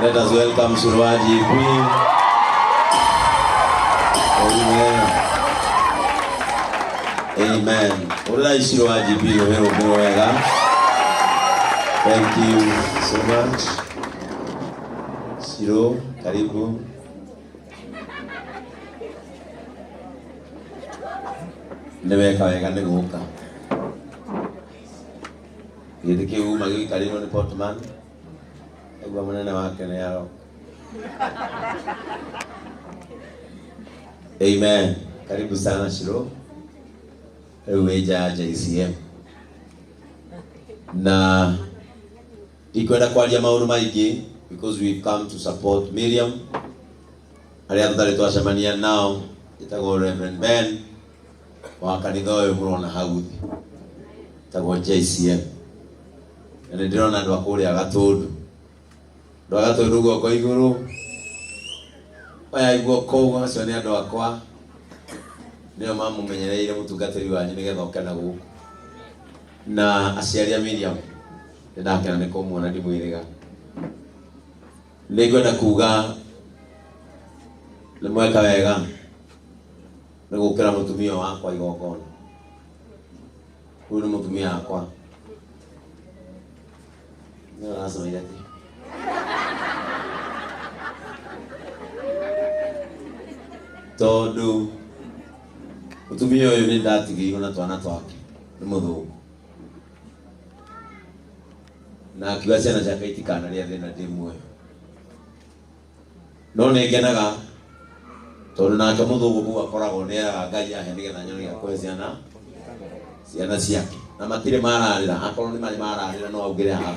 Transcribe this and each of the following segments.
Let us welcome Shiro wa GP. Amen. Amen. Ũrĩrai Shiro wa GP rũhĩ rũngĩ wega. Thank you so much. Shiro, karibu. Nĩ weka wega nĩ gũka. Gĩtĩ kĩu uma gĩikarĩirwo nĩ Portman. Aigua mũnene wake nĩ aroka. Amen. Karibu sana Shiro. Rĩu wĩ nja ya JCM. Na ndikwenda kwaria maũndũ maingĩ because we've come to support Miriam. Arĩa tũtarĩ twacemania nao njĩtagwo Reverend Ben wa kanitha ũyũ mũrona hau thĩ. Njĩtagwo JCM. Na nĩ ndĩrona andũ a kũrĩa Gatũndũ. Andũ a Gatũndũ guoko igũrũ. Oyai guoko ũguo, acio nĩ andũ akwa. Nĩo mamũmenyereire mũtungatĩri wanyu nĩgetha oke na gũkũ. Na aciari a Miriam, nĩ ndakena nĩ kũmuona ndimwĩrĩga. Nĩ ngwenda kuga nĩ mweka wega nĩ gũkĩra mũtumia wakwa igongona. Ũyũ nĩ mũtumia wakwa. Nĩ ũracoire atĩ. Tondũ mũtumia ũyũ nĩ ndatigĩirwo na twana twake nĩ mũthũngũ. Na akiuga ciana ciake itikanarĩe thĩna ndĩ muoyo. No nĩ ngenaga tondũ nake mũthũngũ kũu akoragwo nĩ eraga Ngai ahe nĩgetha nyone gĩa kũhe ciana ciana ciake. Na matirĩ mararĩra, akorwo nĩ marĩ mararĩra no augĩre haha.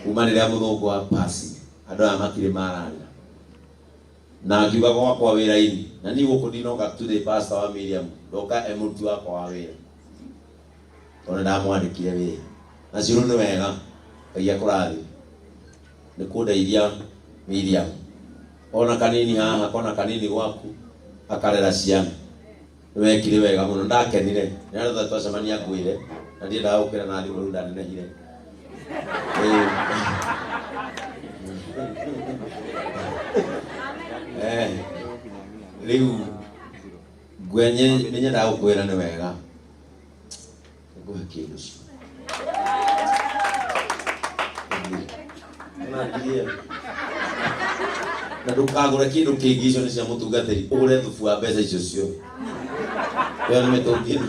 Kuma rĩrĩa mũthũngũ wa pasi, andũ aya matirĩ mararĩra. Na ngiuga gwakwa wĩra-inĩ, na niĩ gũkũ ndinoka today pastor wa Miriam, ndoka e mũruti wakwa wa wĩra. Tondũ ndamwandĩkire wĩra. Na Shiro nĩ wega, Ngai akũrathime. Nĩ kũndeithia Miriam. Ona kanini haha, kona kanini gwaku, akarera ciana. Nĩ wekire wega mũno, ndakenire. Nĩ arĩa twacemania ngwĩre, na ndiendaga gũkĩra na thimũ rĩu ndanenehire. Eh, rĩu ngwenye nĩ nyendaga gũkwĩra nĩ wega. Ngũhe kĩndũ cio. Na ndũkagũre kĩndũ kĩngĩ, icio nĩ cia mũtungatĩri, ũgũre thubu wa mbeca icio ciothe. Ĩyo nĩ mĩtũngi ĩno.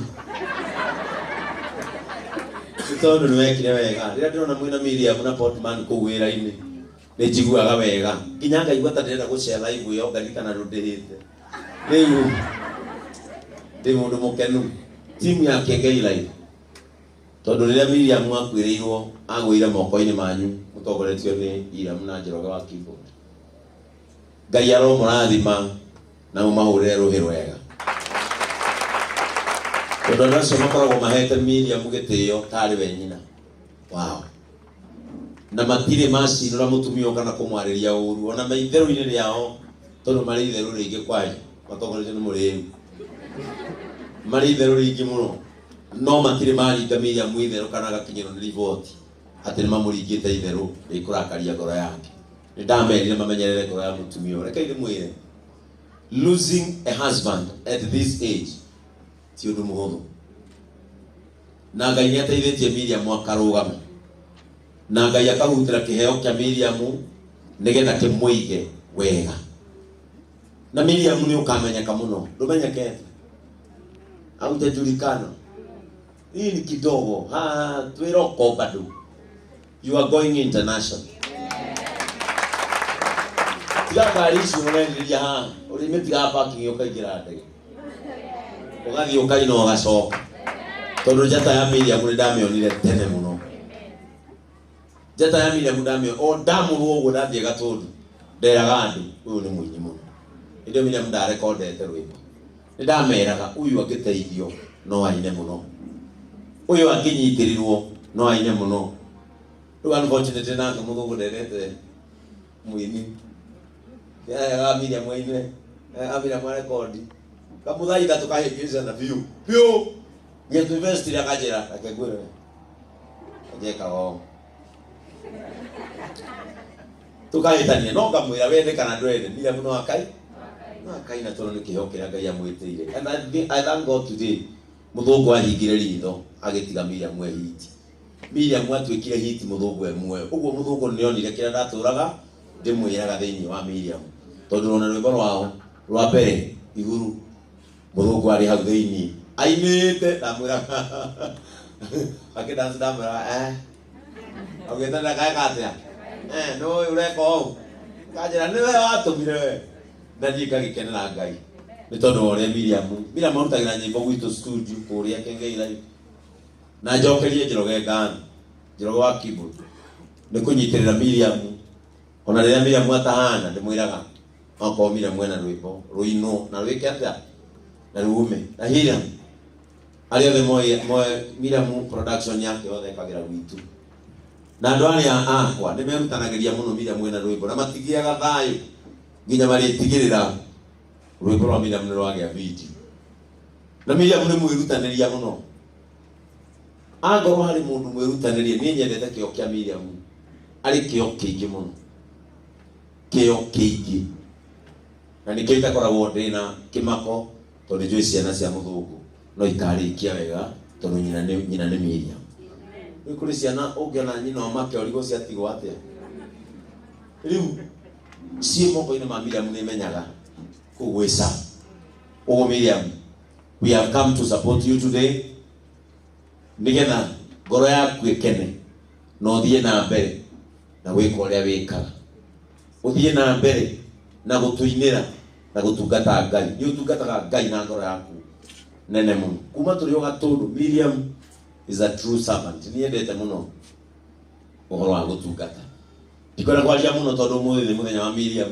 Nĩ tondũ nĩ wekire wega. Rĩrĩa ndĩrona mwĩna Miriam na Portman kũu wĩra-inĩ, nĩ njiguaga wega. Nginya ngaigua ta ndĩrenda gũshare live ĩyo ngaririkana ndũndĩhĩte. Rĩu ndĩ mũndũ mũkenu. Timu ya Kengei Live. Tondũ rĩrĩa Miriam akuĩrĩirwo agũire moko-inĩ manyu mũtongoretio nĩ Iram na Njoroge wa keyboard. Ngai aromũrathima na mũmahũrĩre rũhĩ rwega. Tondũ andũ acio makoragwo mahete Miriam gĩtĩo tarĩ we nyina wao. Na matirĩ macinũra mũtumia ũyũ kana kũmwarĩria ũru ona me itherũ-inĩ rĩao tondũ marĩ itherũ rĩingĩ kwanyu matongoretio nĩ mũrĩu. Marĩ itherũ rĩingĩ mũno no matirĩ maringa Miriam itherũ kana agakinyĩrwo nĩ riboti atĩ nĩ mamũringĩte itherũ rĩkũrakaria ngoro yake. Nĩ ndamerire mamenyerere ngoro ya mũtumia ũyũ. Rekei ndĩmwĩre, losing a husband at this age ti ũndũ mũhũthũ. Na Ngai nĩ ateithĩtie Miriam akarũgama. Na Ngai akahutĩra kĩheo kĩa Miriam nĩgetha kĩmũige wega. Na Miriam nĩ ũkamenyeka mũno, ndũmenyekete. Hautajulikana. Hii ni kidogo. Ha, twĩroko bado. You are going international. Tiga ngari icio ũrenderia haha, ũrĩmĩtigaga parking ũkaingĩra ndege. Ũgathiĩ ũkaina ũgacoka. Tondũ njata ya Miriam nĩ ndamĩonire tene mũno. Njata ya Miriam ndamĩonire, o ndamũrwo ũguo ndathiĩ Gatũndũ, nderaga andũ, ũyũ nĩ mũini mũno. Hĩndĩ ĩyo Miriam ndarekondete rwĩmbo. Nĩ ndameraga, ũyũ angĩteithio no aine mũno. Ũyũ angĩnyitĩrĩrwo no aine mũno. Rĩu unfortunately nake mũthũngũ ndendete mũini. Yaheaga Miriam aine, yaheaga Miriam arekondi. Kamũthaitha tũkahĩngĩcana biũ biũ. Nginya twĩvestire akanjĩra, reke ngwĩre we. Anjĩkaga ũũ. Tukahĩtania no ngamwĩra wende kana ndwende Miriam no akai no akai na tondũ nĩ kĩheo kĩrĩa Ngai amwĩtĩire. And I thank God today mũthũngũ ahingire ritho agĩtiga Miriam e hiti. Miriam atuĩkire hiti mũthũngũ e muoyo. Ũguo mũthũngũ nĩ onire kĩrĩa ndatũraga ndĩmwĩraga thĩinĩ wa Miriam. Tondũ ona rwĩmbo rwao rwa mbere iguru mũthũngũ arĩ hau thĩinĩ ainĩte ndamwĩraga akĩdance ndamwĩraga augĩte ndakaeka atĩa nĩ ũyũ ũreka ũũ kanjĩra nĩwe watũmire we na niĩ ngagĩkenera Ngai nĩ tondũ wa ũrĩa Miriam arutagĩra nyĩmbo gwitũ studio kũrĩa Kengei Live na njokerie Njoroge ngatho Njoroge wa keyboard nĩ kũnyitĩrĩra Miriam ona rĩrĩa Miriam atahana ndĩmwĩraga okorwo Miriam ena rwĩmbo rũinwo na rwĩke atĩa na rume na Hiram arĩa othe moĩ Miriam production yake yothe ĩkagĩra gwitũ na andũ arĩa akwa nĩ merutanagĩria mũno Miriam ena rwĩmbo na matigĩaga thayũ nginya marĩtigĩrĩra rwĩmbo rwa Miriam nĩ rwagĩa video na Miriam nĩ mwĩrutanĩria mũno angorwo harĩ mũndũ mwĩrutanĩria niĩ nyendete kĩo kĩa Miriam arĩ kĩo kĩingĩ mũno kĩo kĩingĩ na nĩkĩo itakoragwo ndĩna kĩmako tondũ njũĩ ciana cia mũthũngũ no ikarĩkia wega tondũ nyina nĩ Miriam. Rĩu kũrĩ ciana ũngĩona nyina ũmake ũrigwo ciatigwo atĩa rĩu ciĩ moko-inĩ ma Miriam nĩ menyaga kũu gwĩ sawa. Ũguo Miriam, we have come to support you today nĩgetha ngoro yaku ĩkene na ũthiĩ na mbere na gwĩka ũrĩa wĩkaga ũthiĩ na mbere na gũtũinĩra na gũtungata Ngai nĩ ũtungataga Ngai na ngoro yaku nene mũno kuma tũrĩ o gatũndũ. Miriam is a true servant. Nĩ endete mũno ũhoro wa gũtungata. Ndikwenda kwaria mũno tondũ ũmũthĩ nĩ mũthenya wa Miriam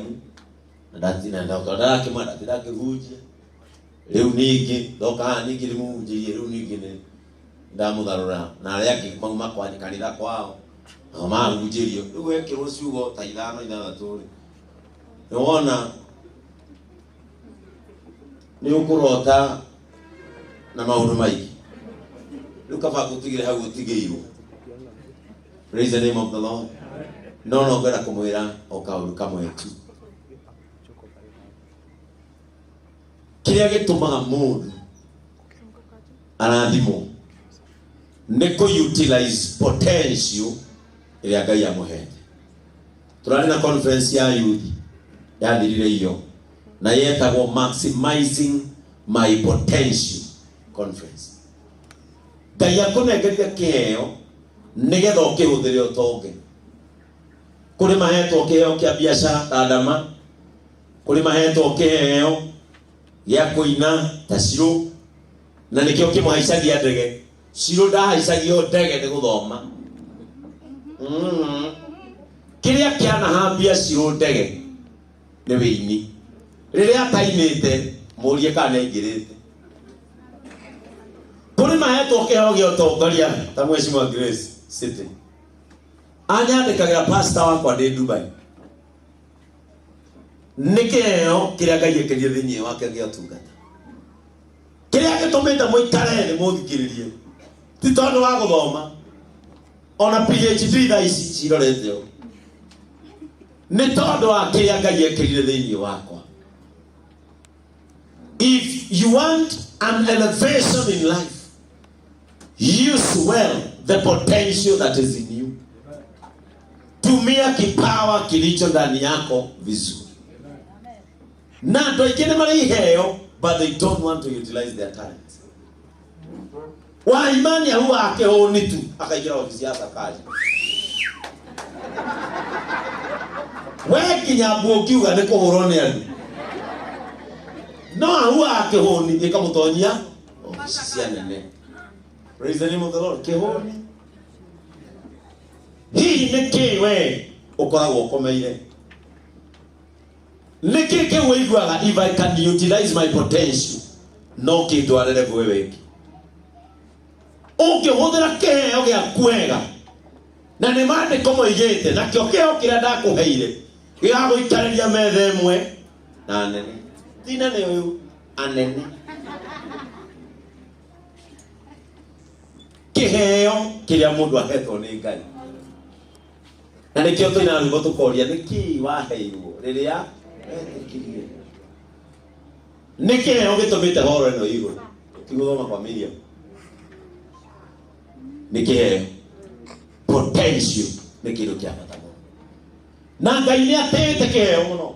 na ndatina ndarakĩmwa ndatinda ngĩhunjia rĩu ningĩ ndoka haha ningĩ ndĩmũhunjĩrie rĩu ningĩ nĩ ndamũtharũra na arĩa angĩ mauma kwa kanitha kwao nao mahunjĩrio rĩu wekĩrwo ciugo ta ithano ithathatũ rĩ nĩ wona nĩ ũkũrota na maũndũ maingĩ rĩu kaba ngũtigĩre hau ũtigĩirwo. Praise the name of the Lord. No no ngwenda kũmwĩra o kaũndũ kamwe tu kĩrĩa gĩtũmaga mũndũ arathimwo nĩ kũ utilize potential ĩrĩa Ngai amũhete. Tũrarĩ na conference ya youth yathirire iyo na yetagwo Maximizing My Potential Conference. Ngai akũnengerire kĩheo nĩgetha ũkĩhũthĩre ũtonge. Kũrĩ mahetwo kĩheo kĩa biacara ta Adama, kũrĩ mahetwo kĩheo gĩa kũina ta Cirũ, na nĩkĩo kĩmũhaicagia ndege. Cirũ ndahaicagio ndege nĩ gũthoma. Kĩrĩa kĩanahambia Cirũ ndege nĩ wĩini. Rĩrĩa atainĩte mũrie kana nĩaingĩrĩte. Kũrĩ mahetwo kĩheo gĩa ũtongoria ta Mheshimiwa Grace City. Anyandĩkagĩra pastor wakwa ndĩ Dubai. Nĩ kĩheo kĩrĩa Ngai ekĩrire thĩinĩ wake gĩa ũtungata. Kĩrĩa gĩtũmĩte mũikare thĩ mũthikĩrĩrie ti tondũ wa gũthoma ona PhD thaa ici cirorete ũũ nĩ tondũ wa kĩrĩa Ngai ekĩrire thĩinĩ wakwa. If you want an elevation in life, use well the potential that is in you. Tumia kipawa kilicho ndani yako vizuri. Na andũ aingĩ nĩ marĩ iheo but they don't want to utilize their talents. Wa imani huwa akĩhũni tu akaingĩra ofici ya Sakaja. We nginya mbu ũngiuga nĩ kũhũrwo nĩ andũ no ahua akĩhũni ĩkamũtonyia ofici cia nene. Praise the name of the Lord. Kĩhũni hihi nĩ kĩ we ũkoragwo ũkomeire nĩ kĩ kĩu ũiguaga if I can utilize my potential no kĩndwarĩre bwe weki ũngĩhũthĩra kĩheo gĩaku wega na nĩ maandĩko moigĩte nakĩo kĩheo kĩrĩa ndakũheire gĩgagũikarĩria metha ĩmwe na anene ti nene ũyũ anene kĩheo kĩrĩa mũndũ ahetwo nĩ Ngai. Na nĩkĩo tũinaga rwĩmbo tũkoria nĩkĩ waheirwo rĩrĩa wetĩkirie. Nĩ kĩheo gĩtũmĩte horo ĩno igũrũ. Ti gũthoma kwa Miriam. Nĩ kĩheo. Potential nĩ kĩndũ kĩa bata mũno. Na Ngai nĩ atĩĩte kĩheo mũno.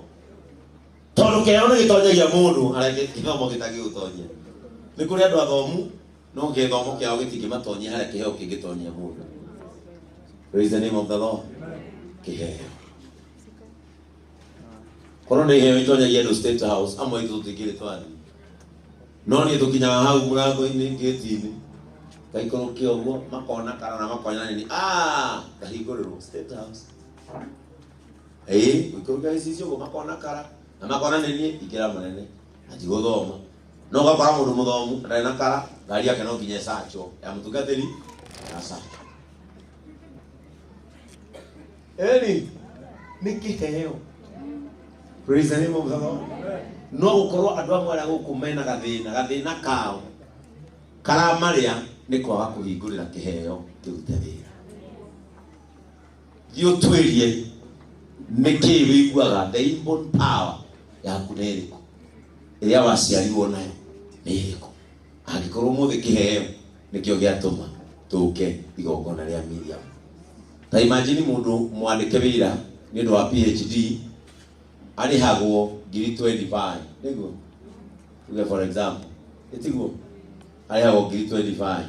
Tondũ kĩheo nĩ gĩtonyagia mũndũ harĩa gĩthomo gĩtangĩgũtonyia. Nĩ kũrĩ andũ athomu no gĩthomo kĩao gĩtingĩmatonyia harĩa kĩheo kĩngĩtonyia mũndũ. Praise the name of the Lord. Kĩheo. Korwo nĩ iheo itonyagia andũ State House, amwe aitũ tũtingĩrĩ twathiĩ. No niĩ tũkinyaga hau mũrango-inĩ gate-inĩ, ngaikũrũkia ũguo, makona kara na makona nini, ah, ngahingũrĩrwo State House. Ĩĩ, gũikũrũkia gĩcicio ũguo makona kara na makona nĩ niĩ, ingĩra mũnene, na ti gũthoma. No ũgakora mũndũ mũthomu ndarĩ na kara, ngari yake no nginya ĩcachwo ya mũtungatĩri acachwo. Ĩni, nĩ kĩheo. Praise the name of the Lord. No gũkorwo andũ amwe arĩa gũkũ mena gathĩna, gathĩna kao karamarĩa nĩ kwaga kũhingũrĩra kĩheo kĩrute wĩra. Thiĩ ũtuĩrie nĩkĩĩ wĩiguaga the inborn power yaku nĩ ĩrĩkũ, ĩrĩa waciarirwo nayo nĩ ĩrĩkũ. Angĩkorwo ũmũthĩ kĩheo nĩkĩo gĩatũma tũke igongona rĩa Miriam. Ta imagine mũndũ mwandĩke wĩra nĩ ũndũ wa PhD arĩhagwo ngiri 25 nĩguo tuge for example ĩtiguo arĩhagwo ngiri 25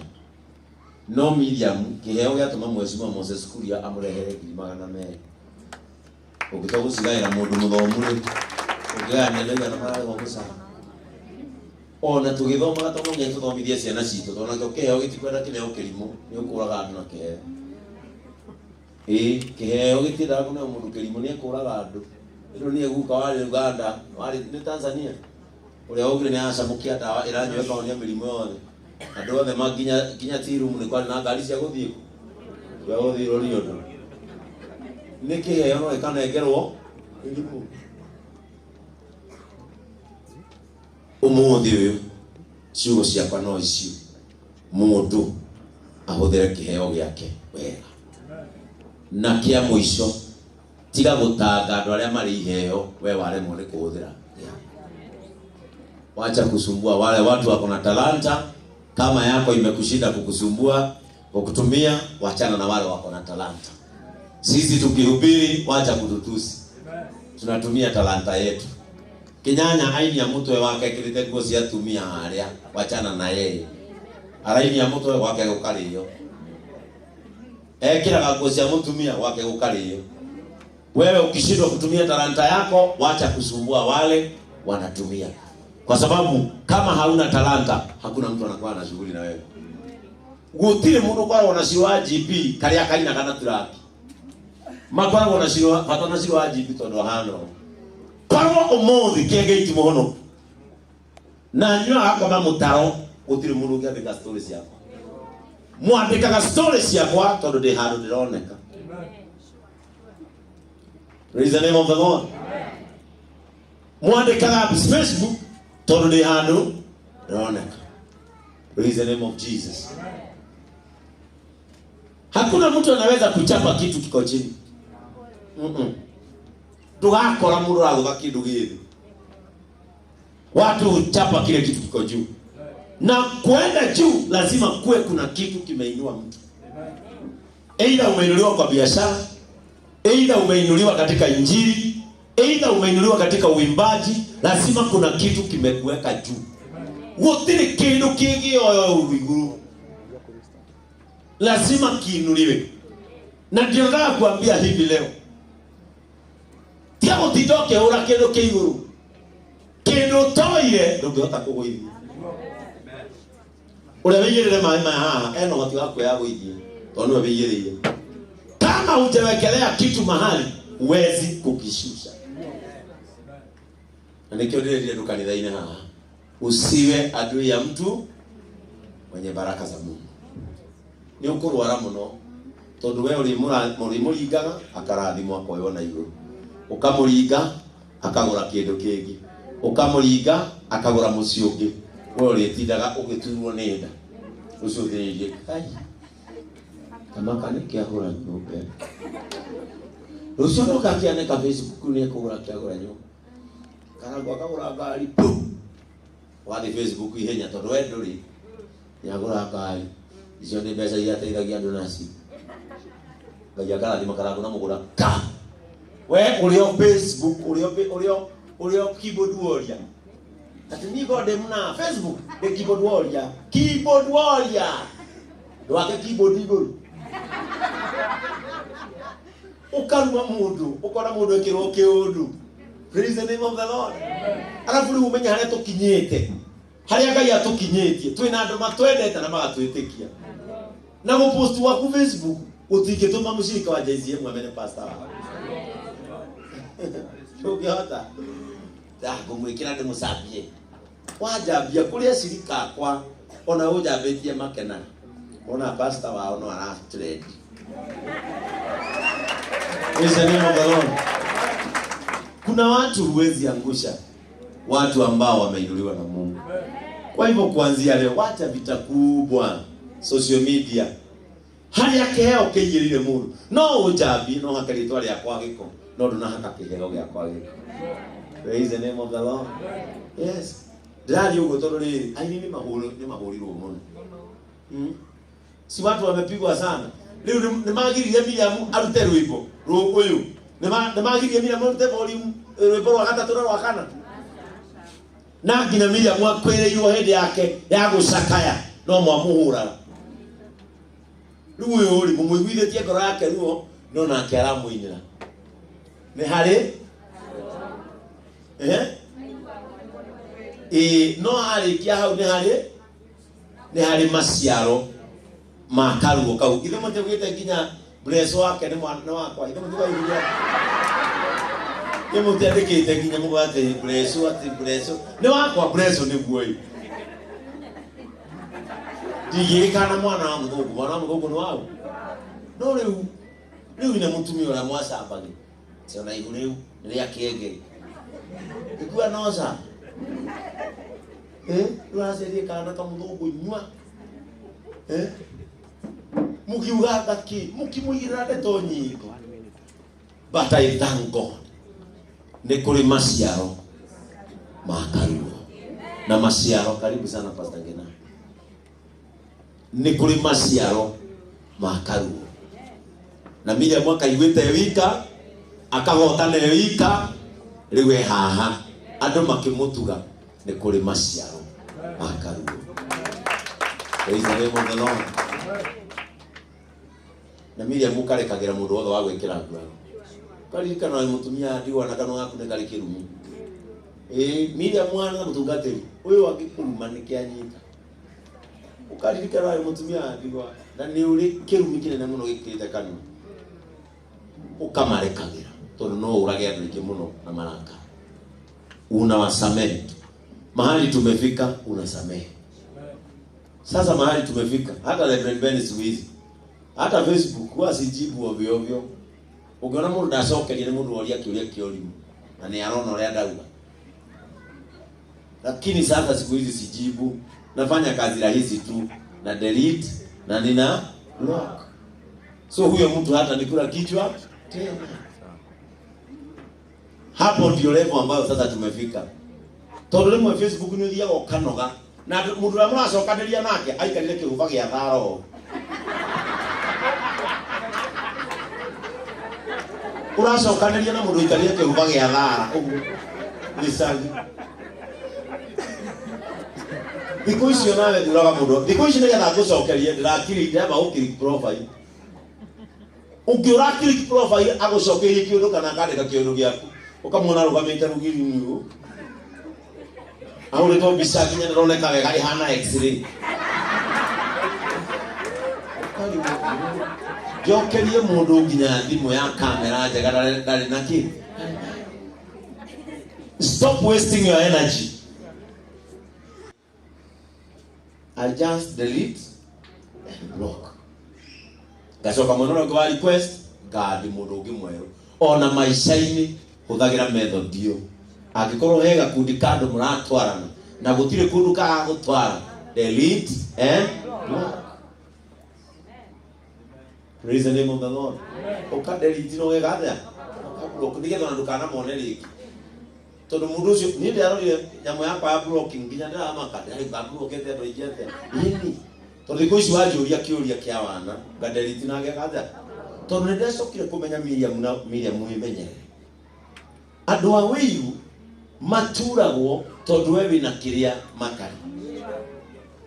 no Miriam kĩheo gĩatũma Mheshimiwa Moses Kuria amũrehere ngiri magana merĩ. Ũngĩtua gũcigaĩra mũndũ mũthomu rĩ, ũngĩgayania andũ aigana mararĩhwo mũcara? Ona tũgĩthomaga to no nginya tũthomithie ciana citũ, tondũ nakĩo kĩheo gĩtikwenda kĩneo kĩrimũ, nĩ ũkũraga andũ na kĩheo. Ĩĩ, kĩheo gĩtiendaga kũneo mũndũ kĩrimũ, nĩ ekũraga andũ. Ĩno nĩ guka warĩ Uganda, warĩ nĩ Tanzania, ũrĩa waugire nĩ aracamũkia ndawa ĩranyua ĩkahonia mĩrimũ yothe. Andũ othe ma nginya nginya tea room nĩ kwarĩ na ngari cia gũthiĩ kũ? Cia gũthiĩ Loliondo. Nĩ kĩheo no gĩkanengerwo irimũ. Ũmũthĩ ũyũ ciugo ciakwa no icio, mũndũ ahũthĩre kĩheo gĩake wega. Na kĩa mũico, tiga gũtanga andũ arĩa marĩ iheo we waremwo nĩ kũhũthĩra gĩaku. Wacha kusumbua wale watu wako na talanta. Kama yako imekushinda kukusumbua kukutumia, wachana na wale wako na talanta. Sisi tukihubiri, wacha kututusi, tunatumia talanta yetu. Kinyanya ainia mutwe wake ekirite nguo cia atumia haria, wachana na yeye. Arainia mutwe gwake gukario, ekiraga nguo cia mutumia gwake gukario. Wewe ukishindwa kutumia talanta yako, wacha kusumbua wale wanatumia, kwa sababu kama hauna talanta hakuna mtu anakuwa na shughuli na wewe. Gutire mundu ukoragwo na ciro wa GP karia kainaga na turaki, makoragwo na ciro bata na ciro wa GP tondu ahana ũũ. Korwo umuthi kĩengei ti mũhonoku na nyua agakoma mũtaro, gũtirĩ mũndũ ũngĩandĩka story ciakwa. Mwandĩkaga story ciakwa tondũ ndĩ handũ ndĩroneka. Praise the name of the Lord. Mwandĩkaga Facebook tondũ ndĩ handũ ndĩroneka. Praise the name of Jesus. Hakuna mtu anaweza kuchapa kitu kiko chini. Ndũgakora mũndũ aragũtha kĩndũ gĩ thĩ. Watu huchapa kile kitu kiko juu. Na kuenda juu lazima kuwe kuna kitu kimeinua mtu. Either umeinuliwa kwa biashara, either umeinuliwa katika injili, either umeinuliwa katika uimbaji, lazima kuna kitu kimekuweka juu. Gũtirĩ kĩndũ kĩngĩoywo igũrũ, lazima kiinuliwe. Na ndio nataka kuambia hivi leo, tiga gũtinda ũkĩhũra kĩndũ kĩ igũrũ, kĩndũ ũtoire ndũngĩhota kũgũithia. Ũrĩa wĩigĩrĩre maĩ maya haha ena ũhoti wa kuoya gũithia tondũ nĩwe wĩigĩrĩire. Kama hujawekelea kitu mahali huwezi kukishusha. Na nĩkĩo ndĩrendire andũ kanitha-inĩ haha, usiwe adui ya mtu mwenye baraka za Mungu. Nĩ ũkũrwara mũno tondũ we ũrĩmũringaga akarathimwo akoywo na igũrũ, ũkamũringa akagũra kĩndũ kĩngĩ, ũkamũringa akagũra mũciĩ ũngĩ, we ũrĩtindaga ũgĩturwo nĩ nda ũcũthĩrĩirie kai kamaka nĩkĩagũra nyũmba. Rũciũ ndũgakĩanĩka Facebook nĩ ekũgũra kĩagũra nyũmba. Karangũ akagũra ngari pu. Wathiĩ Facebook ihenya tondũ we ndũrĩ. Nĩagũra ngari. Icio nĩ mbeca iria ateithagia andũ nacio. Ngai akarathima Karangũ na mũgũra ka. We ũrĩ o Facebook, ũrĩ o ũrĩ o ũrĩ o keyboard warrior. Ati niĩ ngorwo ndĩ na Facebook ndĩ keyboard warrior. Keyboard warrior. Ndwake keyboard igũrũ. Ũkaruma mũndũ, ũkona mũndũ ekĩrwo kĩũndũ. Praise the name of the Lord. Arabu rĩu ũmenye harĩa tũkinyĩte. Harĩa Ngai atũkinyĩtie. Twĩna andũ matwendete na magatwĩtĩkia. Na gũpost gwaku Facebook gũtingĩtũma mũcirika wa JCM amenye pastor waku. Ndũngĩhota. Ngũmwĩkĩra ndĩmũcambie. Wanjambia kũrĩ acirika akwa ona ũnjambĩtie makena. Ona pastor wao no ara trend. Praise the name of the Lord. Kuna watu huwezi angusha, watu ambao wameinuliwa na Mungu. Kwa hivyo kuanzia leo wacha vita kubwa social media. Harĩa kĩheo kĩigĩrĩire mũndũ no ũnjambie no hake rĩtwa rĩakwa gĩko no ndũnahaka kĩheo gĩakwa gĩko. Praise the name of the Lord. Yes. Ndĩraria ũguo tondũ rĩrĩ aini nĩ mahũrirwo mũno. Si watu wamepigwa sana. Rĩu nĩ magiririe Miriam arute rwĩmbo ũyũ. Nĩ magiririe Miriam arute volume rwĩmbo rwa gatatũ na rwa kana. Na nginya Miriam akwĩrĩirwo hĩndĩ yake ya gũcakaya no mwamũhũraga. Rĩu ũyũ rĩ mũmũiguithĩtie ngoro yake ruo no nake aramũinĩra. Nĩ harĩ ĩĩ no arĩkia hau nĩ harĩ maciaro ma karuo kau. Ithe mũtiugĩte nginya Bless wake nĩ mwana wakwa. Ithe mũtigaiguithia. Nĩ mũtiandĩkĩte nginya mũgwa atĩ Bless atĩ Bless nĩ wakwa Bless nĩguo ĩ. Ndigĩrĩkana na mwana wa mũthũngũ, mwana wa mũthũngũ nĩ wau. No rĩu ina mũtumia ũrĩa mwacambagia. Ciona ihu rĩu nĩ rĩa kĩenge. Gĩkua noca. Rĩu araciarire kana kamũthũngũ nyua. Mũkiuga ngakĩ, mũkĩmũigĩrĩra ndeto nyingĩ. But I thank God. Nĩ kũrĩ maciaro ma karuo. Na maciaro, karibu sana Pastor Ngina. Nĩ kũrĩ maciaro ma karuo. Na Miriam akaiguĩte wika, akahotana wika, rĩu e haha. Andũ makĩmũtuga nĩ kũrĩ maciaro ma karuo. Praise the name of the Lord. Na Miriam ũkarekagĩra mũndũ wothe wa gwĩkĩra nguraro. Karirikana wĩ mũtumia ndigwa na kanua gaku nĩ karĩ kĩrumi. Miriam mwana mũtungatĩri ũyũ angĩkũruma nĩ kĩanyita. Ũkaririkana wĩ mũtumia ndigwa na nĩ ũrĩ kĩrumi kĩnene mũno gĩkĩrĩte kanua. Ũkamarekagĩra tondũ no ũrage andũ aingĩ mũno na marakara. Unawasamehe. Mahali tumefika unasamehe. Sasa mahali tumefika hata Reverend Ben siku hizi hata Facebook huwa sijibu ovyo ovyo. Ũngĩona mũndũ ndacokeria nĩ mũndũ woria kĩũria kĩorimũ na nĩ arona ũrĩa ndauga. Lakini sasa siku hizi sijibu, nafanya kazi rahisi tu na delete na nina block. So huyo mtu hata nikula kichwa tena. Hapo ndio level ambayo sasa tumefika. Tondũ rĩmwe Facebook nĩ ũthiaga ũkanoga na mũndũ ũrĩa mũracokanĩria nake aikarire kĩhũba gĩa tharo. Ũracokanĩria na mũndũ ũikarire kĩhũba gĩa thara ũguo gĩcagi. Thikũ icio nawe thuraga mũndũ. Thikũ ici nĩgetha ngũcokerie ndĩrakiri ndĩramba gũkiri profile. Ũngĩũra click profile agũcokeirie kĩũndũ kana akandĩka kĩũndũ gĩaku ũkamuona arũgamĩte rũgiri-inĩ ũũ ahũrĩtwo mbica nginya ndĩroneka wega ĩhana x-ray. Njokerie mũndũ nginya thimũ ya kamera njega ndarĩ na kĩ. Stop wasting your energy. I'll just delete and block. Ngacoka mwena ũrĩa ũngĩ wa request ngandi mũndũ ũngĩ mwerũ. Ona maica-inĩ hũthagĩra method ĩyo. Angĩkorwo he gakundi ka andũ mũratwarana na gũtirĩ kũndũ karagũtwara, delete and block. Praise the name of the Lord. Ũka delete no wega atĩa? Ngamablok nĩgetha ona ndũkanamone rĩngĩ, tondũ mũndũ ũcio niĩ ndĩrarorire nyamũ yakwa ya blocking nginya ndĩramaka ndĩrarĩ ngablokete andũ aingĩ atĩa ĩni, tondũ thikũ ici wanjũria kĩũria kĩa wana ngadelete na ngeka atĩa, tondũ nĩ ndacokire kũmenya Miriam na Miriam wĩmenyerere. Andũ a wĩiru maturagwo tondũ we wĩna kĩrĩa matarĩ,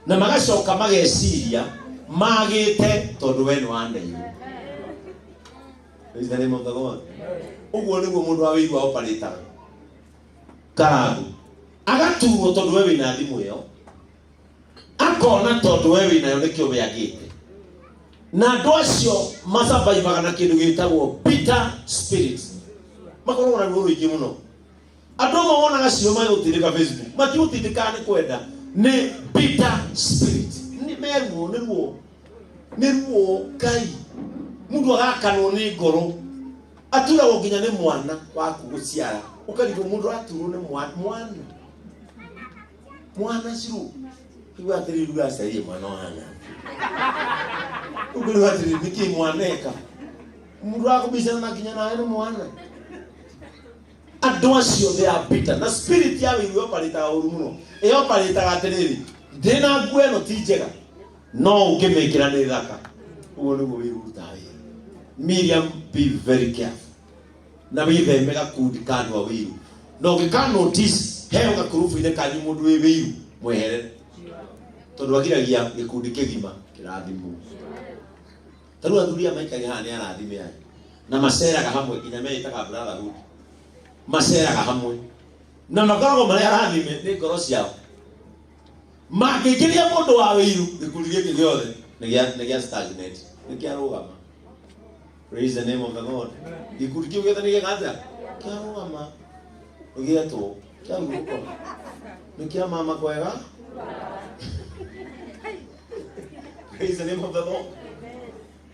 na magacoka mageciria magĩte tondũ we nĩ waneirwo. Praise the name of the Lord. Ũguo nĩguo mũndũ wa wĩiru aoparĩtaga karangu, agaturwo tondũ we wĩna thimũ ĩyo, akona tondũ we wĩnayo nĩkĩo we agĩte. Na andũ acio masurvivaga na kĩndũ gĩtagwo bitter spirit, makoragwo na ruo rũingĩ mũno. Andũ amwe wonaga cio magĩgũtindĩka Facebook, matigũtindĩkaga nĩ kwenda, nĩ bitter spirit, nĩ meruo, nĩ ruo, nĩ ruo. Ngai, mũndũ agakanwo nĩ ngoro, aturagwo nginya nĩ mwana waku gũciara, ũkarigwo mũndũ aturwo nĩ mwana mwana ciru igua atĩrĩ, rĩu aciarire mwana ũhana ũkĩrigwo atĩrĩ, nĩkĩ mwana eka mũndũ wakũbicana na nginya nawe nĩ mwana. Andũ acio they are bitter, na spirit ya wĩiru ĩoparĩtaga ũru mũno, ĩoparĩtaga atĩrĩrĩ, ndĩna nguo ĩno ti njega, no ũngĩmĩkĩra nĩ thaka. Ũguo nĩguo wĩiru ũrutaga wĩra. Miriam, be very careful na wĩtheme gakundi ka andũ a wĩiru, na ũngĩka notice heo gakurubu-inĩ kanyu mũndũ wĩ wĩiru, mweherere, tondũ agiragia gĩkundi kĩgima kĩrathimwo. Ta rĩu athuri aya maikaire haha nĩ arathime aya, na maceraga hamwe, nginya meĩtaga brotherhood, maceraga hamwe na makoragwo marĩ arathime nĩ ngoro ciao. Mangĩingĩria mũndũ wa wĩiru, gĩkundi gĩkĩ gĩothe nĩ gĩa stagnate, nĩ kĩarũgama. Praise the name of the Lord. Gĩkundi kĩu gĩothe nĩ gĩka atĩa? Kĩarũgama, nĩ gĩetwo kĩahurũka, nĩ kĩa mama kwega. Praise the name of the Lord.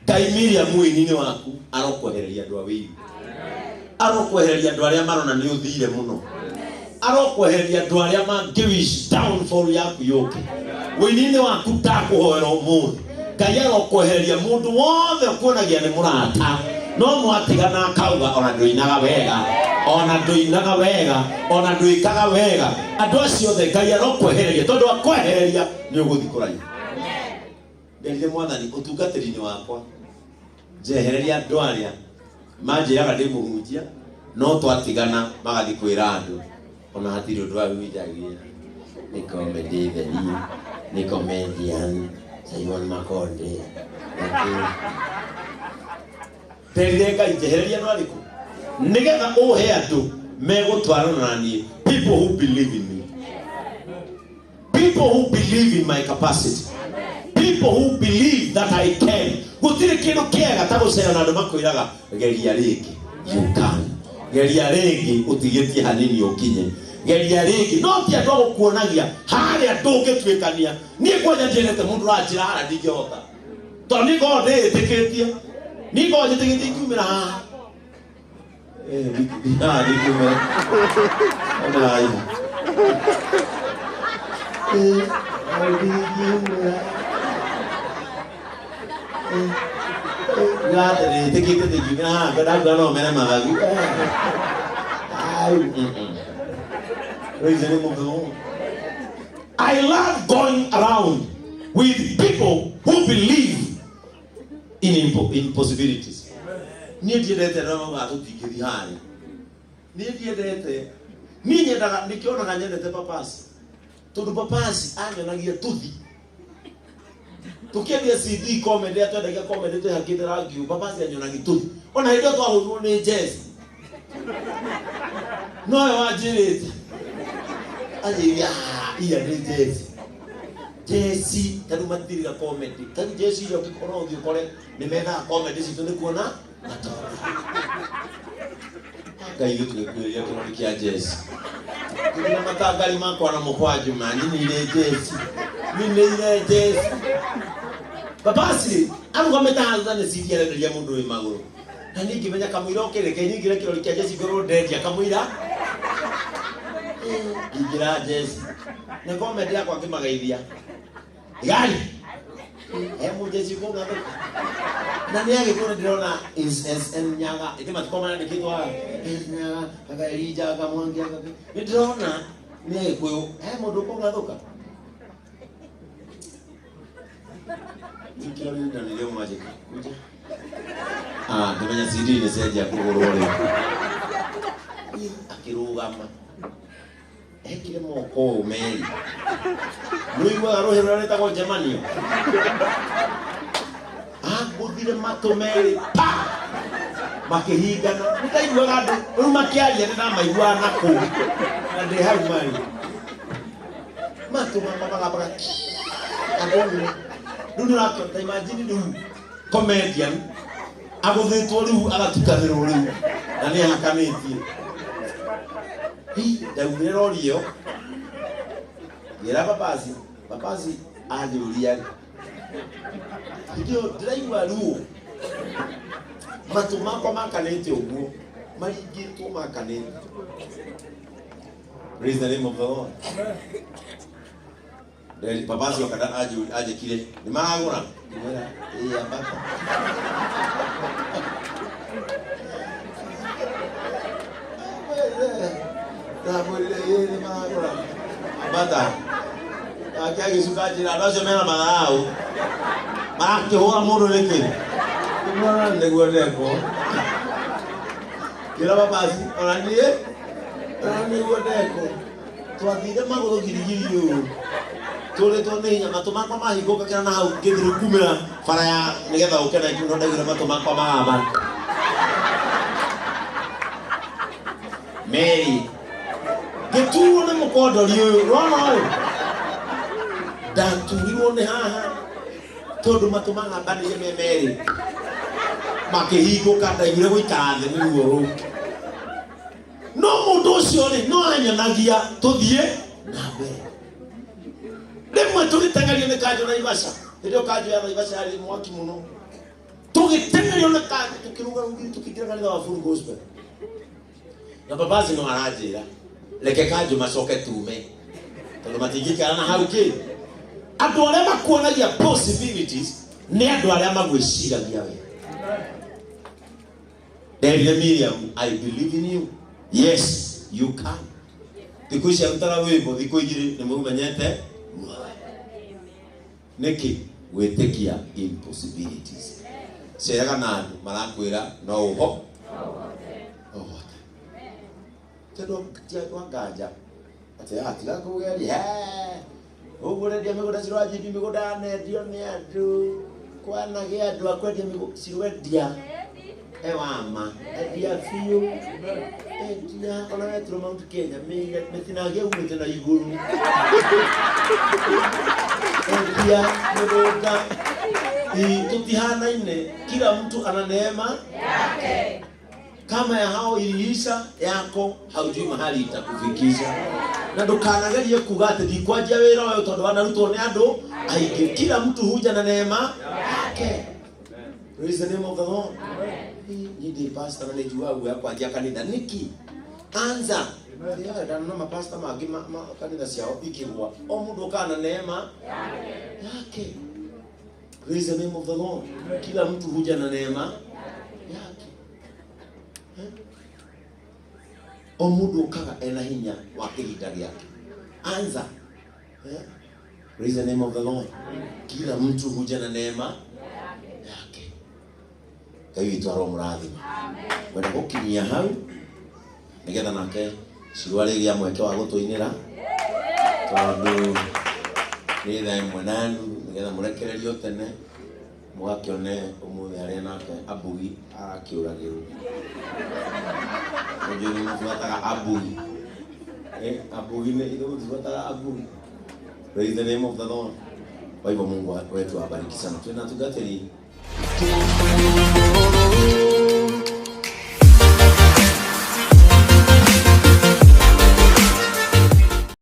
Ngai, Miriam, wĩini-inĩ waku arokwehereria andũ a wĩiru, arokwehereria andũ arĩa marona nĩ ũthire mũno, arokwehereria andũ arĩa mangĩwish downfall yaku yũke wĩini-inĩ waku. Ndakũhoera ũmũthĩ, Ngai arokwehereria mũndũ wothe ũkuonagia nĩ mũrata, no mwatigana akauga ona ndũinaga wega, ona ndũinaga wega, ona ndwĩkaga wega. Andũ acio othe Ngai arokwehereria, tondũ akwehereria nĩ ũgũthiĩ kũraihu. Nderire Mwathani ũtungatĩri-inĩ wakwa, njehereria andũ arĩa manjĩraga ndĩ mũhunjia, no twatigana magathiĩ kwĩra andũ ona hatirĩ ũndũ ahunjagia, nĩ comedy theri, nĩ comedian Simon Makonde. Nderire Ngai, njehereria andũ arĩkũ nĩgetha ũhe andũ megũtwarana na niĩ, people who believe in me, people who believe in my capacity, people who believe that I can. Gũtirĩ kĩndũ kĩega ta gũcera na andũ makwĩraga, "Geria rĩngĩ, you can, geria rĩngĩ, ũtigĩtie hanini ũkinye, geria rĩngĩ." No ti andũ agũkuonagia harĩa ndũngĩtuĩkania. Niĩ kwanja ndiendete mũndũ ũranjĩra harĩa ndingĩhota, tondũ niĩ ngoragwo ndĩĩtĩkĩtie, niĩ ngoragwo njĩtĩkĩtie ingiumĩra haha. Haha ndingiumĩra ona haiha. Hau ndingiumĩra. Gathe ndĩtĩkĩtie ndingiumĩra haha, ngwenda no mere mathagu. Au, Praise the name of the Lord. I love going around with people who believe in impossibilities. Niĩ ndiendete arĩa maugaga tũtingĩthiĩ harĩa. Niĩ ndiendete. Niĩ nyendaga, nĩkĩonaga nyendete papasi. Tondũ papasi anyonagia tũthi. Tũkĩendia CD comedy, atwendagia comedy twĩhakĩte rangi ũyũ, papasi anyonagia tũthi. Ona hĩndĩ ĩyo twahũrirwo nĩ jezi. Nowe wanjĩrĩte. Anjĩrire, "Ah, iya nĩ jezi." Jesi ta rĩu matiriga comedy. Ta rĩu jesi iria ũngĩkorwo ũthiĩ ũkore nĩ methaga comedy citũ nĩ kuona matonga. Ngai, ithuĩ tũgĩkuĩrĩria kĩrori kĩa jesi. Tũgĩra matangari makwa na mũkwanjũ manyinĩire jesi. Nyinĩire jesi. Babasi arũgamĩte haha thutha nĩ CD arenderia mũndũ wĩ magũrũ. Na niĩ ngĩmenya kamũira ũkĩrĩ reke nyingĩre kĩrori kĩa jesi ngorwo ndendia kamũira. Ngĩingĩra jesi. Na comedy yakwa ngĩmageithia. Gari. He mũjeshi kũng'athũka na nĩ agĩkũyũ nĩ ndĩrona SN Nyaga ĩtĩ matiko marandĩkĩtwo haha S Nyaga aka Elija aka Mwangi aka nĩ ndĩrona nĩ agĩkũyũ. He mũndũ ũkũng'athũka Nikio rĩu na nĩrĩo mwanjĩka kuja. Ah, ngĩmenya CD nĩ cianjia kũgũrwo rĩu. Akĩrũgama. Ekire moko ũũ merĩ. Nĩũiguaga rũhĩ rũrĩa rwĩtagwo njemanio? Angũthire matũ merĩ pa! Makĩhingana. Nĩndaiguaga andũ rĩu makĩaria nĩndamaiguaga na kũu. Na ndĩ hau marĩ. Matũ makwa magambaga agũthire. Rĩu nĩũrakĩona ta imagine rĩu comedian agũthĩtwo rĩu agatukanĩrwo rĩu na nĩ ahakanĩtie. Hi, ndaumire rori ĩyo ngĩra babaci, babaci anjũria hĩndĩ ĩyo ndĩraigua ruo matũ makwa makanĩte ũguo maringĩtwo makanĩte. Praise the name of the Lord. Nderi baba acio kada anjĩkire nĩ maragũra ngĩmwĩra ĩĩ ambata. Ndamwĩrire ĩĩ nĩ maragũra ambata. Nake agĩcuka njĩra andũ acio mena matharaũ marakĩhũra mũndũ nĩkĩ? Ngĩmwĩra nĩguo ndekwo. Ngĩra baba acio ona niĩ ona nĩguo ndekwo. Twathire magũrũ girigiri ũũ tũrĩtwo nĩ hinya matũ makwa mahingũka kĩra na hau ngĩthiĩ kumĩra bara ya nĩgetha ũke na no ndaiguire matũ makwa magamba meri ngĩturwo nĩ mũkondori ũyũ rona ũyũ ndaturirwo nĩ haha tondũ matũ magambanĩire me merĩ makĩhingũka ndaiguire gũikara thĩ nĩ ruo rũu. No mũndũ ũcio rĩ no anyonagia tũthiĩ na mbere. Rĩmwe tũgĩteng'erio nĩ kanjũ Naivasha, hĩndĩ ĩyo kanjũ ya Naivasha yarĩ mwaki mũno, tũgĩteng'erio nĩ kanjũ tũkĩrũga rũgiri tũkĩingĩra kanitha wa Full Gospel, na babazi no aranjĩra reke kanjũ macoke tume tondũ matingĩikara na hau kĩ. Andũ arĩa makuonagia possibilities nĩ andũ arĩa magwĩciragia wega. Nderire Miriam, I believe in you. Yes, you can. Thikũ ici arutaga wĩmbo thikũ igĩrĩ nĩ mũmenyete guothe. Nĩkĩ? Gwĩtĩkia impossibilities. Ceraga na andũ marakwĩra no ũho ũhote. Tondũ ti andũ a nganja atĩ ah, tiga kũgeria ũguo ũrendia mĩgũnda ciroanjibi mĩgũnda yanendio nĩ andũ kwanagĩa andũ a kwendia mĩgũnda cirendia ewama endia biũ endia ona wetirwo Mount Kenya mĩtinagia umĩte na igũrũ endia mĩgũnda. Tũtihanaine, kila mtu ana neema kama ya hao iliisha, yako haujui mahali itakufikisha. Na ndukanagerie kuga atĩ ndikwanjia wĩra ũyũ tondũ wanarutwo nĩ andũ aingĩ. Kila mtu huja na neema yake. Praise the name of the Lord. Niĩ ndĩ pastor na nĩ njugaga guoya kwanjia kanitha nĩkĩ? Anza. Ndĩrona mapasta mangĩ kanitha ciao ikĩgwa o mũndũ okaga na neema yake. Praise the name of the Lord. Kila mtu huja na neema yake. O mũndũ okaga ena hinya wa kĩhinda gĩake. Anza. Praise the name of the Lord. Kila mtu huja na neema yake. Ngai witũ aromũrathima. Ngwenda gũkinyia hau nĩgetha nake Shirũ arĩgĩa mweke wa gũtũinĩra tondũ nĩ thaa ĩmwe na nuthu nĩgetha mũrekererio tene mũgakĩone ũmũthĩ harĩa nake Abugi arakĩũragĩrwo. Nĩnjũĩ nĩ mũbuataga Abugi. Abugi nĩ ithuĩ mũtibuataga Abugi. Praise the name of the Lord. Kwa hivyo Mungu wetu awabariki sana. Tuna tungatĩri.